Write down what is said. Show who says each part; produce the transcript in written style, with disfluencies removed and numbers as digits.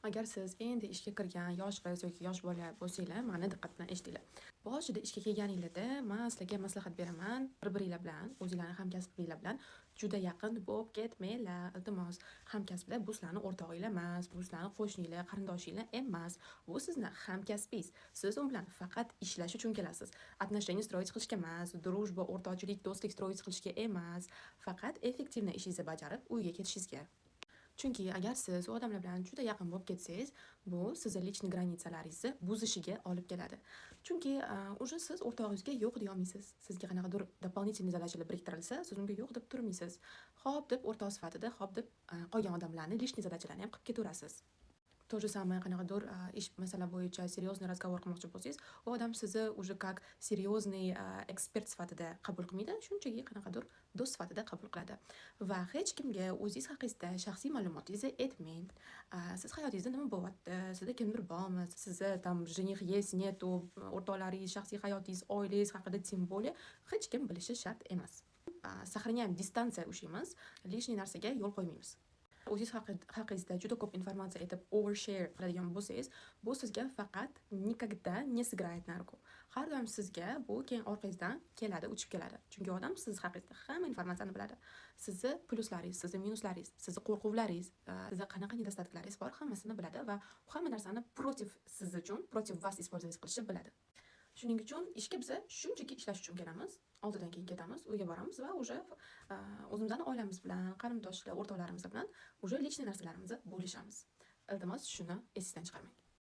Speaker 1: Agar siz endi ishga kirgan yosh qiz yoki yosh bola bo'lsanglar, mani diqqat bilan eshitinglar. Boshida ishga kelganinglarda man sizlarga maslahat beraman, bir-biringlar bilan, o'zinglarni hamkasbinglar bilan juda yaqin bo'lib ketmanglar, iltimos. Hamkasblar bu sizlarni o'rtog'inglar emas, bu sizlarni qo'shninglar, qarindoshinglar emas. Bu sizni hamkasbingiz. Siz u bilan faqat ishlash uchun kelasiz. Отношения строить qilishga emas, дружба, o'rtoqchilik, do'stlik строить qilishga emas, faqat эффективно ishingizni bajarib, uyga ketishingizga. Chunki agar siz u odamlar bilan juda yaqin bo'lib ketsangiz, bu sizni личный граница laringizni buzishiga olib keladi. Chunki уже siz o'rtog'ingizga yo'q deya olmaysiz. Sizga qanaqadir дополнительный задача lar biriktirilsa, siz unga yo'q deb turmaysiz. Xo'p deb o'rtoq sifatida, xo'p deb qolgan odamlarni лишний задача larni ham qilib ketaverasiz. То же самое, qanaqadir ish masala bo'yicha серьезный разговор qilmoqchi bo'lsangiz, u odam sizni уже как серьезный ekspert sifatida qabul qilmaydi, shunchaki qanaqadir do'st sifatida qabul qiladi. Va hech kimga o'zingiz haqingizda shaxsiy ma'lumotingizni aytmang. Siz hayotingizda nima bo'lyapti, sizda kimdir bormi, sizni там жених есть, нету, o'rtoqlaringiz, shaxsiy hayotingiz, oilangiz haqida тем более hech kim bilishi shart emas. Сохраняем дистанция ushlaymiz, лишний narsaga yo'l qo'ymaymiz. O'zingiz haqingizda juda ko'p informatsiya aytib, overshare qiladigan bo'lsangiz, bu sizga faqat никогда не сыграет на руку. Har doim sizga bu keyin orqangizdan keladi, uchib keladi. Chunki odam siz haqingizda hamma informatsiyani biladi. Sizni plyuslaringiz, sizni minuslaringiz, sizni qo'rquvlaringiz, sizni qanaqa недостатк laringiz bor, hammasini biladi va hamma narsani против siz uchun, против вас использовать qilishni biladi. Shuning uchun ishga biza shunchaki ishlash uchun kelamiz. 6dan keyin ketamiz, uyga boramiz va уже o'zimizni oilamiz bilan, qarindoshlar, o'rtoqlarimiz bilan уже личный narsalarimizni bo'lishamiz. Iltimos, shuni esingizdan chiqarmang.